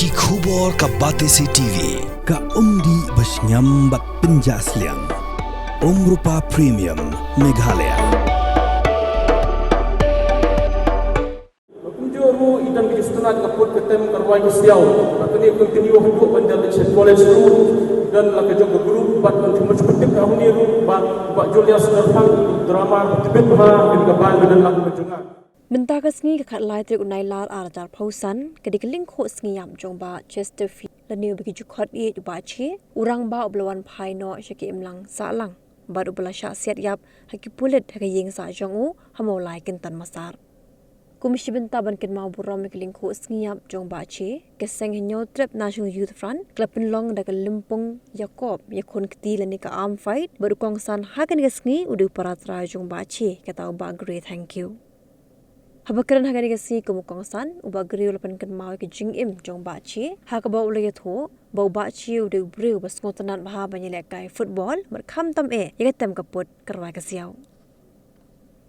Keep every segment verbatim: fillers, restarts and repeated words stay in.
Ki khubor ka Batesi T V, ka umdih ba shngiam bad pynjah sliang. Umrupa Premium, Meghalaya. Kumjuh ruh i don ki sngewtynnat ka put ka tem ka rwai ka siaw. Ba kane continue haduh ban dal sha college ruh. Don la ka jong ka group bad ban jumpa jumpa tip ka huni ruh ba ba Julius Nerphang drama ba tibit ha kane ka band ba don la ka jong nga. Mynta ka sngi ka khatlai tarik u Nailar arhajar arphew san, ka dei ka lyngkhuh sngi ïap jong Bah Chesterfield lane uba ki ju khot ïeit u Bah Che, u rangbah uba la wan phai noh sha ki imlang sahlang bad uba la shah siat ïap ha ki pulit ha ka ïing sah jong u ha Mawlai Kynton Massar. Kum shi bynta ban kynmaw burom ïa ka lyngkhuh sngi ïap jong Bah Che, ka seng Hynñiewtrep National Youth Front ka la pynlong da ka lympung ïakob ïakhun kti lane ka arm fight bad u kongsan ha kane ka sngi u dei u paratrai jong Bah Che, kata u Bah Gre Thangkhiew. Haba kren ha kane ka sngi kum u kongsan, u Bah Gre u la pynkynmaw ïa ka jingim jong Bah Che ha kaba u la ïathuh ba u Bah Che u dei u briew ba sngewtynnat bha ban ïalehkai football bad khamtam eh ïa ka tem ka put ka rwai ka siaw.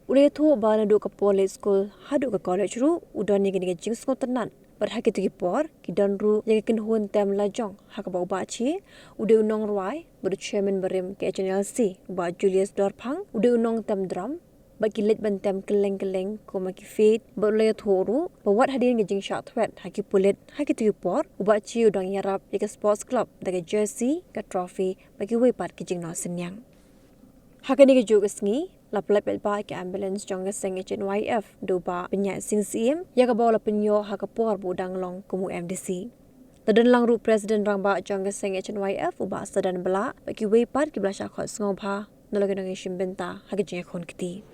U la ïathuh ba naduh ka por leit skul haduh ka college ruh u don ïa kane ka jingsngewtynnat bad ha kito ki por ki don ruh ïa ka kynhun tem lajong ha kaba u Bah Che u dei u nongrwai bad u chairman barim ka H N L C, u Bah Julius Dorphang u dei u nongtem drum bad ki leit ban tem kylleng kylleng kum ki fete bad u la ïathuh ruh ba wat hadien ka jingshah thwet ha ki pulit ha kito ki por u Bah Che u dang ïarap ïa ka sports club da ka jersey, ka trophy bad kiwei pat ki jingnoh synñiang. Ha kane kajuh ka sngi la pynlait paidbah ïa ka ambulance jong ka seng H N Y F da u Bah Pynïaid Sing Syiem, ïa kaba u la pynïoh ha ka por ba u dang long kum u M D C. La don lang ruh President Rangbah jong ka seng H N Y F u Bah Sadan Blah bad kiwei pat kiba la shah khot sngewbha na la ki nongïashim bynta ha ka jingïakhun kti.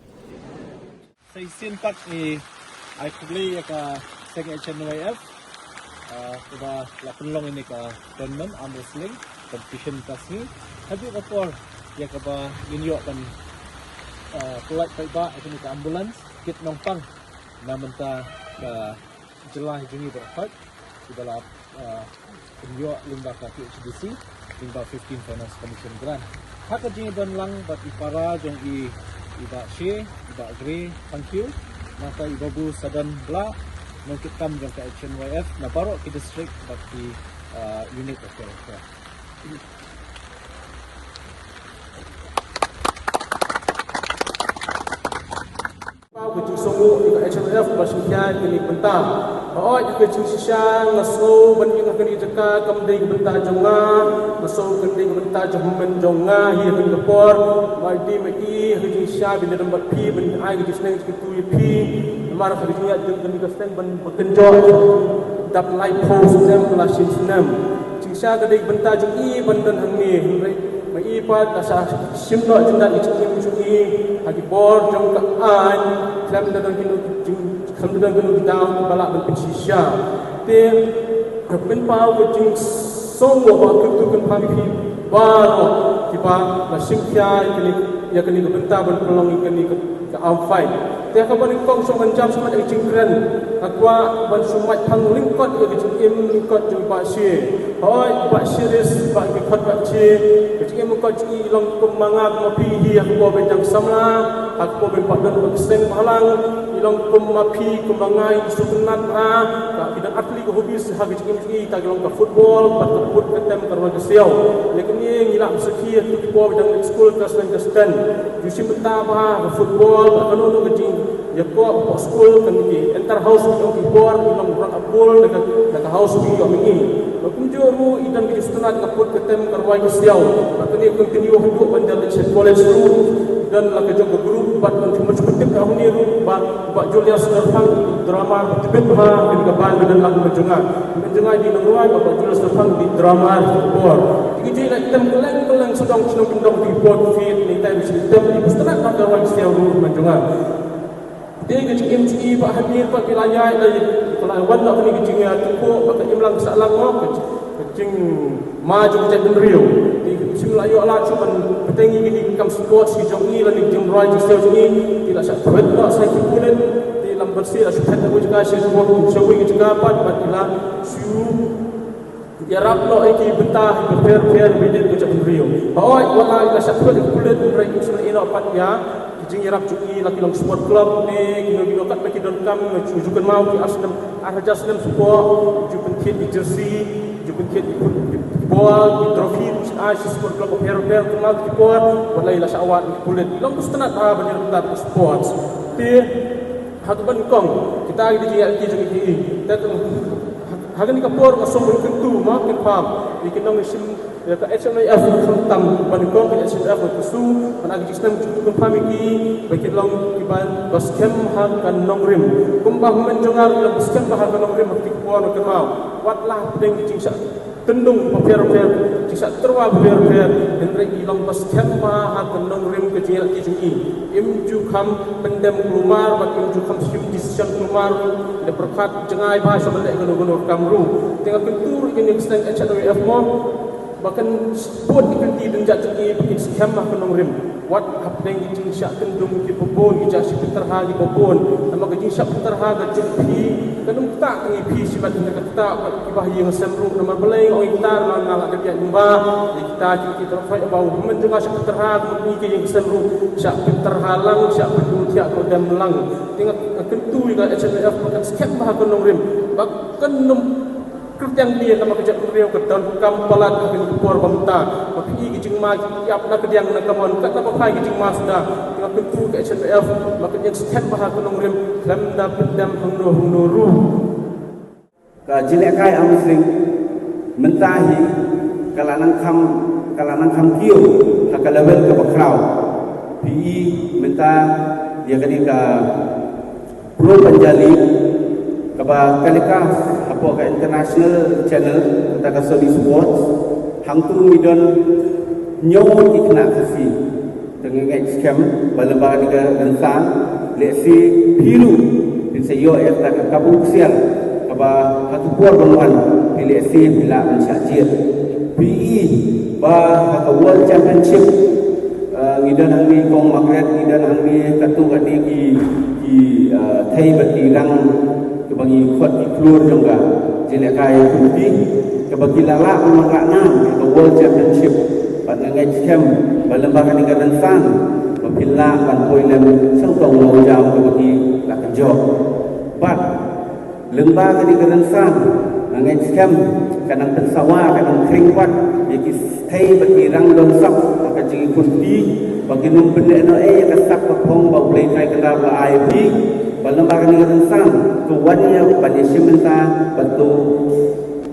Sa shisien pat ngi ai khublei ïa ka seng H N Y F, ah, kaba la pynlong ïa kane ka tournament arm wrestling competition ka sngi. Haduh ka por ïa kaba ngin ïoh ban, ah, pynlait paidbah ïa kane ka ambulance kit nongpang na bynta ka jylla jong ngi baroh, kiba la, ah, pynïoh lyngba ka K H A D C, lyngba fifteen Finance Commission grant. Ha ka jingdon lang bad i para jong i, i Bah Che, i Bah Gre Thangkhiew, nangta i Babu Sadan Blah, nongkitkam jong ka H N Y F na baroh ki district bad ki, ah, unit of welfare. Pau ka jingsngew ïa ka H N Y F ba shim khia ïa kane ka bynta. Hooid, ka jingshisha nga sngew ban ïeng ha kane ka jaka kam dei ka bynta jong nga, nga sngew kam dei ka bynta jong hynmen jong nga hi ha kane ka por. Mai dei mai i ha ka jingshisha ban ïadon bad phi ban ai ka jingsneng jingkyntu ïa phi. Namar ha ka jingïaid jong kane ka seng ban ba kynjoh dap laiphew snem la shim snem. Jingshisha ka dei ka bynta jong i ban don hangne, hynrei ma i pat ka sa shim noh jingdon ka jingim jong i ha ki bor jong ka aiñ, khlem da don kino ki jing, khlem da don kino ki daw kiba lah ban pynshisha. Te nga pynpaw ka jingsngew ba kyntu kynpham ïa phi baroh kiba la shim khia ïa kane, ïa kane ka bynta ban pynlong ïa kane ka ka arm fight. Te ha kaba nyngkong shuwa ban jam shuwa ïa ka jingkren, nga kwah ban shu mait phang lyngkot ïa ka jingim lyngkot jong Bah Che. Hooid, Bah Cheris, Bah, ki khot Bah Che. Ka jingim lyngkot jong i long kum ma nga kum ma phi hi ha ka por ba dang samla, ha ka por ba pat don ba ka seng bhalang, i long kum ma phi kum ma nga, i sngewtynnat ha ka, ki don artylli ka hobbies ha ka jingim jong i, kata ki long ka football bad ka put ka tem ka rwai ka siaw. Lehse ngi lah ban sakhi ha ki por ba dang leit skul klas nine klas ten. Ju shim bynta bha ha ka football, bad kano kano ka jingïakob hapoh skul, kane ki inter house ki ong ki por, ki long run up goal na ka, na ka house ba ngi ïoh ma ngi. Bad kumjuh ruh i don ka jingsngewtynnat ka put ka tem ka rwai ka siaw. Bad kane ka continue haduh ban dal sha college ruh. Don la ka jong ka group bad ban jumpa jumpa tip ka huni ruh ba, ba Julius Nerphang drama ba tibit ha kane ka band ba don la ka jong nga. Ka jong nga i dei nongrwai, ba, ba Julius Nerphang i dei drama ka por. Ki jingïaleh tem kylleng kylleng sha dong sha nongkyndong ki por ki fit ni, tem sha tem i ba sngewtynnat ka rwai ka siaw ruh ka jong nga. Te ka jingim jong i ba hadien ba ki la ïaid la, ki la wan la kane ka jingïaid, te ko ba ka imlang sahlang mo ka jing, ka jingma jong ka jaitbynriew. Te ka jingim la ïoh la shu ban bteng ïa kine ki kam sports ki jong i lane ka jingrwai jingsiaw jong i. Ki la shah thwet la sa ki pulit. Te lam ban shu la shu phet la ka jaka sha jong i, sha ki jaka pat, pat ki la shu ïarap noh ïa ki bynta ki pher pher ba ïadei bad ka jaitbynriew. Hooid, wat la ki la shah thwet ïa ki pulit, hynrei ki shu ïeh noh pat ïa ki jingïarap jong i, la ki long sport club ne kino kino katba ki donkam, nga ju, ju kynmaw ki ar snem, Ar hajar snem shuh, ju pynkit ki jersey, ju pynkit ki ball, ki trophy, shi sport club bapher bapher, kumta ki por, wat la i la shah wad ki pulit. Long bystnat ha ban ïa sports. Te ha kaba nyngkong, kita ki dei ki ïa ki jong ki. Te ha kane ka por nga sngewbha kyntu ma ki pam, ïa ki nongshim Ïa ka H N Y F khamtam, ba nyngkong ka H N Y F ka su, ban ïa ki jingsneng jong ki pam ïa ki, ba ki long kiba skhem ha ka nongrim. Kumba hynmen jong nga ruh ba skhem bha ha ka nongrim ha ki por na ka mau. Wat la pdeng ki jingshah tyndung bapher bapher, jingshah tyrwa bapher bapher, hynrei ki long ba skhem bha ha ka nongrim ka jingïaid ki jong i. Im ju kham pyndem kulmar, bad im ju kham shim decision kulmar, da pyrkhat jngai bha sha ban leh kano kano ka kam ruh. Te nga kyntu ruh ïa kine ki seng H N Y F mo, ba kan bun ki kynti dang jait jong i ba kin skhem ha ka nongrim. Wat hapdeng ki jingshah tyndung kiba bun, ki jingshah pynterha kiba bun. Namar ka jingshah pynterha ka jong phi kan ym ktah ïa phi shimet, hynrei ka ktah bad kiba ha ïing ha sem ruh. Namar balei nga ong ktah, namar nga la dep ïaid lyngba ïa kita ki, ki tyrkhoi ba u hynmen jong nga shah pynterha, ka mut ngi ka ïing ka sem ruh shah pynterha lang, shah pynduh thiah ka dem lang. Te nga kyntu ïa ka H N Y F ba kan skhem bha ha ka nongrim, ba kan ym kyrteng dien namar ka jaitbynriew ka donkam palat ha kane ka por ba mynta. Ba phi i ki jingma ki ïap na kadiang na kamon, katba phai ki jingma suda. Te nga kyntu ka H N Y F ba kan ïeng skhem bha ha ka nongrim khlem da pyndem hangno hangno ruh. Ka jinglehkai arm wrestling mynta hi ka la nang kham, ka la nang kham kiew ha ka level kaba khraw. Phi i mynta ïa kane ka Pro Punjab League, kaba telecast hapoh ka international channel, kata ka Sony Sports, hangtu ngi don hynñiew ngut ki khynnah Khasi. Te nga ngeit skhem ba lem bad kane ka rynsan, lehse phi ruh phin sa ïoh ïa kata ka kabu ksiar, kaba ha ki por ban wan phi lehse phi lah ban shah jied. Phi i ba ha ka World Championship, eh, ngi don hangne Kong Margaret, ngi don hangne katto katne ki, ki, eh, thei bad ki rang kiba ngi khot ki khlur jong ka jinglehkai kumti, kaba ki la lah ban wanrah nam ïa ka World Championship. Bad nga ngeit skhem ba lem bad kane ka rynsan ba phin lah ban poi lem sha uta u mawjam kaba ki la kynjoh. Bad lem bad kane ka rynsan nga ngeit skhem ka nang pynsawa, ka nang khring pat ïa ki thei bad ki rang dongsap ha ka jingïakhun kti, ba kin ym pynlehnohei ïa ka sak ka phong ba U Blei Trai Kynrad u la ai ïa phi. Ba lem bad kane ka rynsan to wan ïa ban ïashim bynta bad to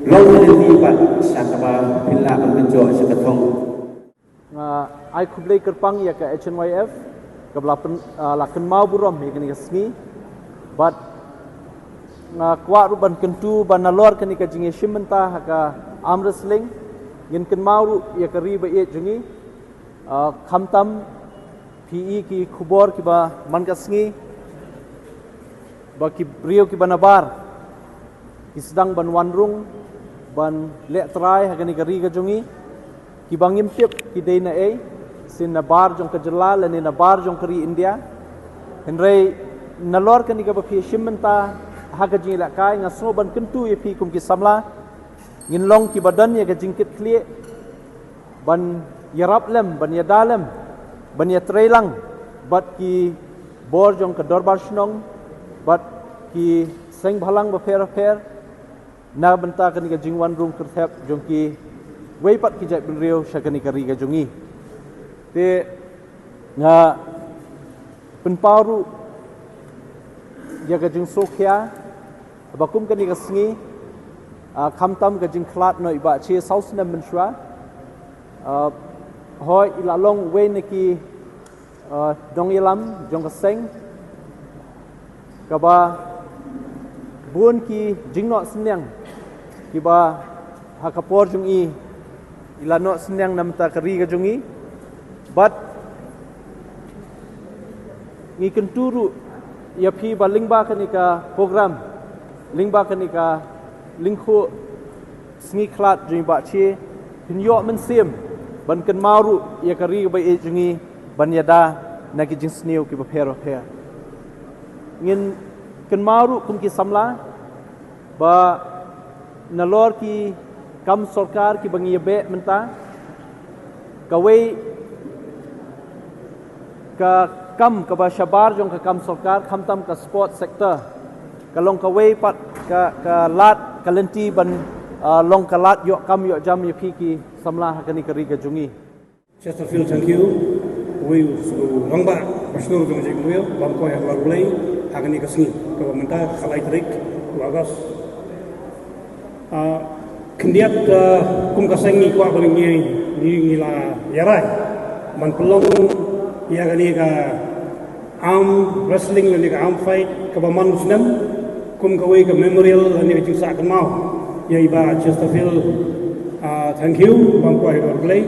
long kynti pat sha kaba phin lah ban pynjot sha ka thong. Nga ai khublei kyrpang ïa ka H N Y F kaba la pyn, ah, la kynmaw burom ïa kane ka sngi. Bad nga kwah ruh ban kyntu ba nalor kane ka jingïashim bynta ha ka arm wrestling, ngin kynmaw ruh ïa ka ri ba ïeit jong ngi. Ah, khamtam phi i ki khubor kiba man ka sngi, ba ki briew kiba nabar ki sdang ban wan rung ban leh trai ha kane ka ri ka jong ngi. Kiba ngim tip ki dei naei, shisien nabar jong ka jylla lane nabar jong ka ri India. Hynrei nalor kane kaba phi shim bynta ha ka jingïalehkai, nga sngew ban kyntu ïa phi kum ki samla, ngin long kiba don ïa ka jingkitkhlieh ban ïarap lem, ban ïada lem, ban ïatreilang bad ki bor jong ka dorbar shnong, bad ki seng bhalang bapher bapher, na bynta kane ka jingwan rung kyrthep jong kiwei pat ki jaitbynriew sha kane ka ri ka jong ngi. Te nga pynpaw ruh ïa ka jingsngewkhia ba kum kane ka sngi, ah, khamtam ka jingkhlad noh i Bah Che saw snem mynshuwa. Ah, hooid i la long uwei na ki, ah, nongïalam jong ka seng, kaba bun ki jingnoh synñiang kiba ha ka por jong i i la noh synñiang na bynta ka ri ka jong i. Bad ngi kyntu ruh ïa phi ba lyngba kane ka program, lyngba kane ka lyngkhuh sngi khlad jong i Bah Che, phin ïoh mynsiem ban kynmaw ruh ïa ka ri kaba ïeit jong ngi, ban ïada na ki jingsniew kiba pher bapher. Ngin kynmaw ruh kum ki samla ba nalor ki kam sorkar kiba ngi ïabeh mynta, kawei ka kam kaba shabar jong ka kam sorkar, khamtam ka sport sector, ka long kawei pat Ka, ka lad, ka lynti ban, ah, long ka lad ïoh kam ïoh jam ïa phi ki samla ha kane ka ri ka jong ngi. Chesterfield Thangkhiew, uwei u rangbah bashnur jong ka jaitbynriew, bam ko ïa ka lad U Blei ha kane ka sngi kaba mynta, ka lai tarik u August. Ah, khyndiat, ah, kum ka seng ngi kwah ba ngi, ngi, ngi la ïarai ban pynlong ïa kane ka arm wrestling lane ka arm fight kaba man u snem kum kawei ka memorial lane ka jingsah kynmaw ïa i Bah Chesterfield, ah, Thangkhiew, bam ko ïa ka lad U Blei.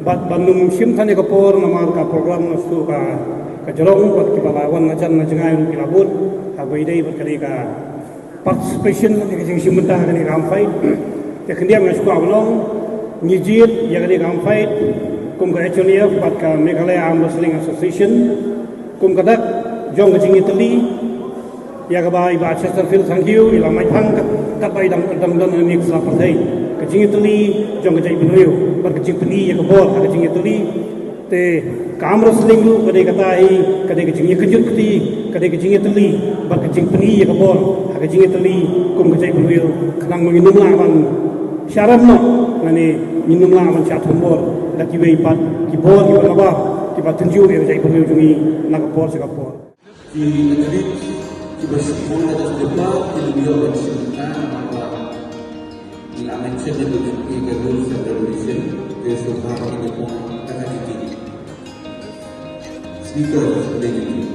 Bad ban ym shim than ïa ka por namar ka program na shu ka, ka jrong bad kiba la wan na jan na jngai ruh ki la bud, haba ïadei bad kane ka participation, ka jingshim bynta ha kane ka arm fight. Te khyndiat nga sngewbha ban ong, ngi jied ïa kane ka arm fight kum ka H N A F bad ka Meghalaya Arm Wrestling Association, kum ka dak jong ka jingïatylli ïa kaba i Bah Chesterfield Thangkhiew i la mai phang kat, katba i dang, dang don ha kane ka sla pyrthei. Ka jingïatylli jong ka jaitbynriew bad ka jingpyni ïa ka bor ha ka jingïatylli. Te ka arm wrestling ruh ka dei kata hi, ka dei ka jingïakynjut kti, ka dei ka jingïatylli bad ka jingpyni ïa ka bor ha ka jingïatylli kum ka jaitbynriew, khnang ba ngin ym lah ban sharem noh lane ngin ym lah ban shah thombor da kiwei pat ki bor kiba nabar kiba tynjuh ïa ka jaitbynriew jong ngi na ka por sha ka por. Ki athlete kiba sdang ha ka jylla ki la ïoh ban shim bynta namar ba ngi la mention ïa ka rules and regulation, te sngewbha kin ïa poi da ka jingkit. Speaker, ladies.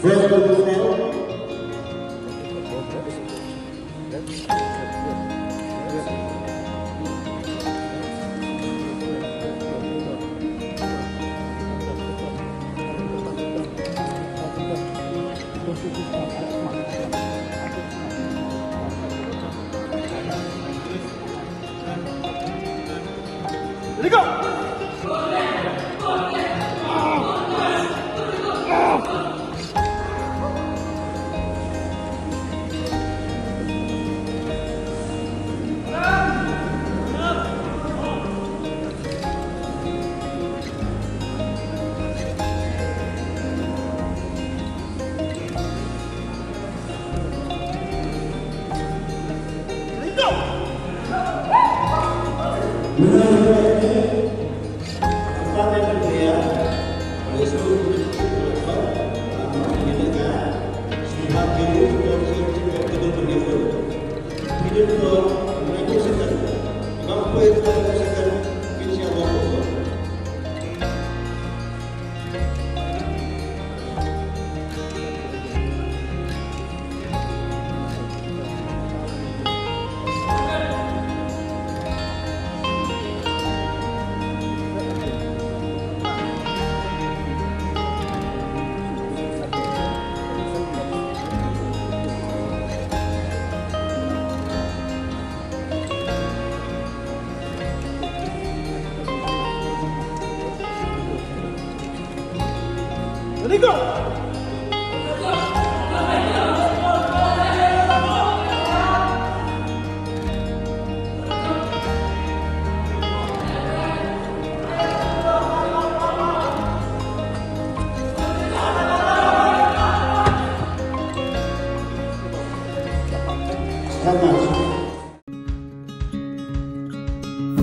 First of all,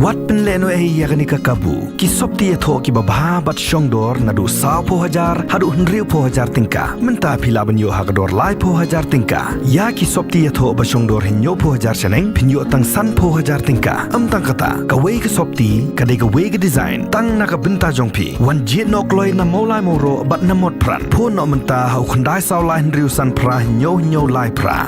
Wat pynlehnohei ïa kane ka kabu. Ki sopti ïathoh kiba bha bad shongdor naduh sawphew hajar haduh hynriewphew hajar tyngka. Mynta phi lah ban ïoh ha ka dor laiphew hajar tyngka. Ïa ki sopti ïathoh ba shongdor hynñiewphew hajar shaneng phin ïoh tang sanphew hajar tyngka. Ym tang kata, kawei ka sopti ka dei kawei ka design tang na ka bynta jong phi. Wan jied noh kloi na Mawlai Mawroh bad na Motphran. Phone noh mynta ha u khyndai saw lai hynriew san phra hynñiew hynñiew lai phra.